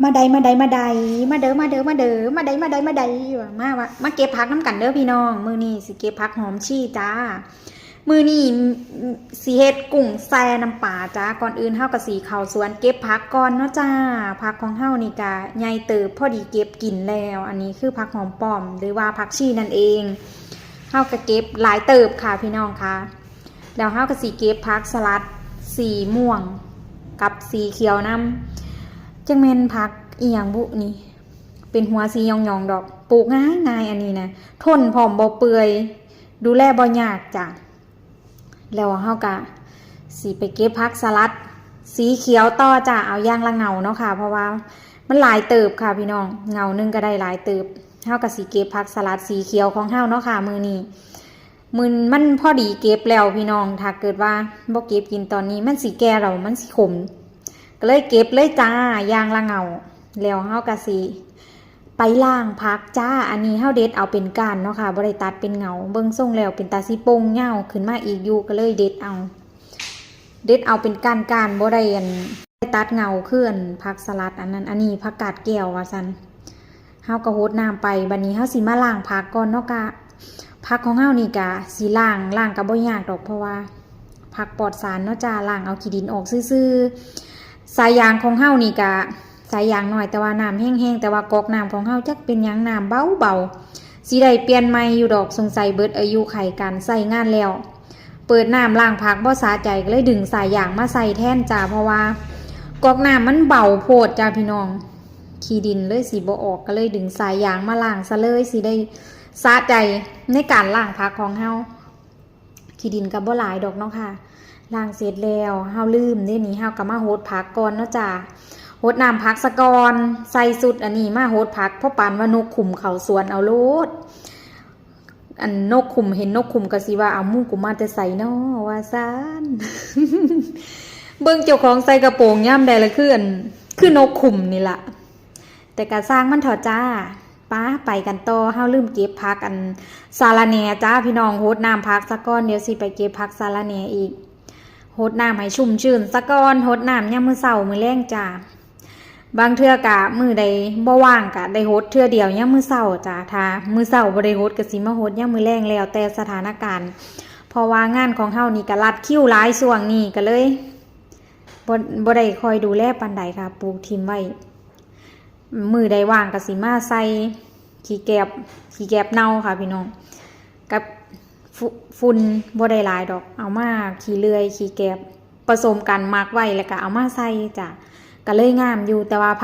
ມາໄດ ມາໄດ ມາໄດ ມາເດີ ມາເດີ ມາເດີ ມາໄດ ມາໄດ ມາໄດ ມາ ມາ ມາເກັບຜັກນຳກັນເດີພີ່ນ້ອງ. ມື້ນີ້ຊິເກັບຜັກຫອມຊີຈ້າ. ມື້ນີ້ຊິເຮັດກຸ້ງແຊ່ນ້ຳປາຈ້າ. ກ່ອນອື່ນເຮົາກໍຊິເຂົ້າສວນເກັບຜັກກ່ອນເນາະຈ້າ. ຜັກຂອງເຮົານີ້ກະໃຫຍ່ເຕີບ ພໍດີເກັບກິນແລ້ວ. ອັນນີ້ຄືຜັກຫອມປ້ອມ ຫຼືວ່າຜັກຊີນັ້ນເອງ. ເຮົາກໍເກັບຫຼາຍເຕີບຄ່ະພີ່ນ້ອງຄ່ະ. ແລ້ວເຮົາກໍຊິເກັບຜັກສະຫຼັດສີມ່ວງກັບສີຂຽວນຳ. ຈັກແມ່ນຜັກອີ່ຫຍັງບຸນີ້ ເປັນຫົວສີຫຍອງໆດອກ. ປູກງ່າຍໆ ອັນນີ້ນະ ທົນພ້ອມ ບໍ່ເປື່ອຍ ດູແລບໍ່ຍາກຈ້າ. ແລ້ວເຮົາກະຊິໄປເກັບຜັກສະຫຼັດສີຂຽວຕໍ່ຈ້າ. ເອົາຢ່າງລະເຫງົາເນາະຄ່ະ ເພາະວ່າມັນຫຼາຍເຕີບຄ່ະພີ່ນ້ອງ. ເຫງົາໜຶ່ງກໍໄດ້ຫຼາຍເຕີບ. ເຮົາກໍຊິເກັບຜັກສະຫຼັດສີຂຽວຂອງເຮົາເນາະຄ່ະ ມື້ນີ້. ມື້ ມັນພໍດີເກັບແລ້ວພີ່ນ້ອງ. ຖ້າເກີດວ່າບໍ່ເກັບກິນຕອນນີ້ ມັນຊິແກ່ແລ້ວ ມັນຊິຂົມ. ກໍເລີຍເກັບເລີຍຈ້າ ຢ່າງລະເຫງົາ. ແລ້ວເຮົາກໍຊິ ໄປລ້າງຜັກຈ້າ. ອັນນີ້ເຮົາເດັດເອົາເປັນກ້ານເນາະຄ່ະ ບໍ່ໄດ້ຕັດເປັນເຫງົາ. ເບິ່ງຊົງແລ້ວເປັນຕາຊິປົ່ງຍາວຂຶ້ນມາອີກຢູ່ ກໍເລີຍເດັດເອົາ ເດັດເອົາເປັນກ້ານໆ ບໍ່ໄດ້ອັນ ຕັດເຫງົາຄືອັນຜັກສະຫຼັດອັນນັ້ນ. ອັນນີ້ຜັກກາດແກ້ວວ່າຊັ້ນ. ເຮົາກໍຫົດນ້ຳໄປ. ບັດນີ້ເຮົາຊິມາລ້າງຜັກກ່ອນເນາະ. ກະ ຜັກຂອງເຮົານີ້ກະຊິລ້າງ ລ້າງກະບໍ່ຍາກດອກ ເພາະວ່າຜັກປອດສານເນາະຈ້າ. ລ້າງເອົາຂີ້ດິນອອກຊື່ໆ. ສາຍຢາງຂອງເຮົານີ້ກະ ສາຍຢາງນ້ອຍ ແຕ່ວ່ານ້ຳແຮງໆ. ແຕ່ວ່າກອກນ້ຳຂອງເຮົາຈັກເປັນຫຍັງ ນ້ຳເບົາໆ. ຊິໄດ້ປ່ຽນໃໝ່ຢູ່ດອກ ສົງໄສເບິດອາຍຸໄຂການໃຊ້ງານແລ້ວ. ເປີດນ້ຳລ້າງຜັກບໍ່ສະໃຈ ກໍເລີຍດຶງສາຍຢາງມາໃສ່ແທນຈ້າ ເພາະວ່າກອກນ້ຳມັນເບົາໂພດຈ້າພີ່ນ້ອງ. ຂີ້ດິນເລີຍຊິບໍ່ອອກ ກໍເລີຍດຶງສາຍຢາງມາລ້າງຊະເລີຍ ຊິໄດ້ສະໃຈໃນການລ້າງຜັກຂອງເຮົາ. ຂີ້ດິນກໍບໍ່ຫຼາຍດອກເນາະຄ່ະ. ລ້າງເສັດແລ້ວ ເຮົາລືມເດ້ນີ້ ເຮົາກໍມາຫົດຜັກກ່ອນເນາະຈ້າ. ຫົດນ້ຳຜັກສະກ່ອນ. ໃສ່ຊຸດອັນນີ້ມາຫົດຜັກ ພໍປານວ່ານົກຂຸມເຂົ້າສວນເອົາໂລດ. ອັນນົກຂຸມ ເຫັນນົກຂຸມກໍຊິວ່າ ເອົາໝູ່ກູມາແຕ່ໃສນໍ ວ່າຊັ້ນ. ເບິ່ງເຈົ້າຂອງໃສ່ກະໂປງຍາມໃດລະ ຄືອັນ ຄືນົກຂຸມນີ້ລະ. ແຕ່ກະຊ່າງມັນເຖາະຈ້າ. ປາ ໄປກັນຕໍ່. ເຮົາລືມເກັບຜັກອັນສາລະແໜ່ຈ້າພີ່ນ້ອງ. ຫົດນ້ຳຜັກສະກ່ອນ ດຽວຊິໄປເກັບຜັກສາລະແໜ່ອີກ. ຫົດນ້ຳໃຫ້ຊຸ່ມຊື່ນສະກ່ອນ. ຫົດນ້ຳຍາມມື້ເຊົ້າມື້ແລງຈ້າ. ບາງເທື່ອກະມື້ໃດບໍ່ວ່າງກະໄດ້ຫົດເທື່ອດຽວຍາມມື້ເຊົ້າຈ້າ. ຖ້າມື້ເຊົ້າບໍ່ໄດ້ຫົດກະຊິມາຫົດຍາມມື້ແລງ ແລ້ວແຕ່ສະຖານະການ. ເພາະວ່າງານຂອງເຮົານີ້ກະລັດຄິວຫຼາຍຊ່ວງນີ້ ກະເລີຍບໍ່ ບໍ່ໄດ້ຄ່ອຍດູແລປານໃດຄ່ະ. ປູກຖິ້ມໄວ້. ມື້ໃດວ່າງກໍຊິມາໃສ່ຂີ້ແກບ ຂີ້ແກບເນົ່າຄ່ະພີ່ນ້ອງ ກັບ ຝຸ່ນ ບໍ່ໄດ້ຫຼາຍດອກ ເອົາມາ ຂີ້ເລື່ອຍ ຂີ້ແກບ ປະສົມກັນໝັກໄວ້ ແລ້ວກໍເອົາມາໃສ່ຈ້າ ກໍເລີຍງາມຢູ່. ແຕ່ວ່າຜັກ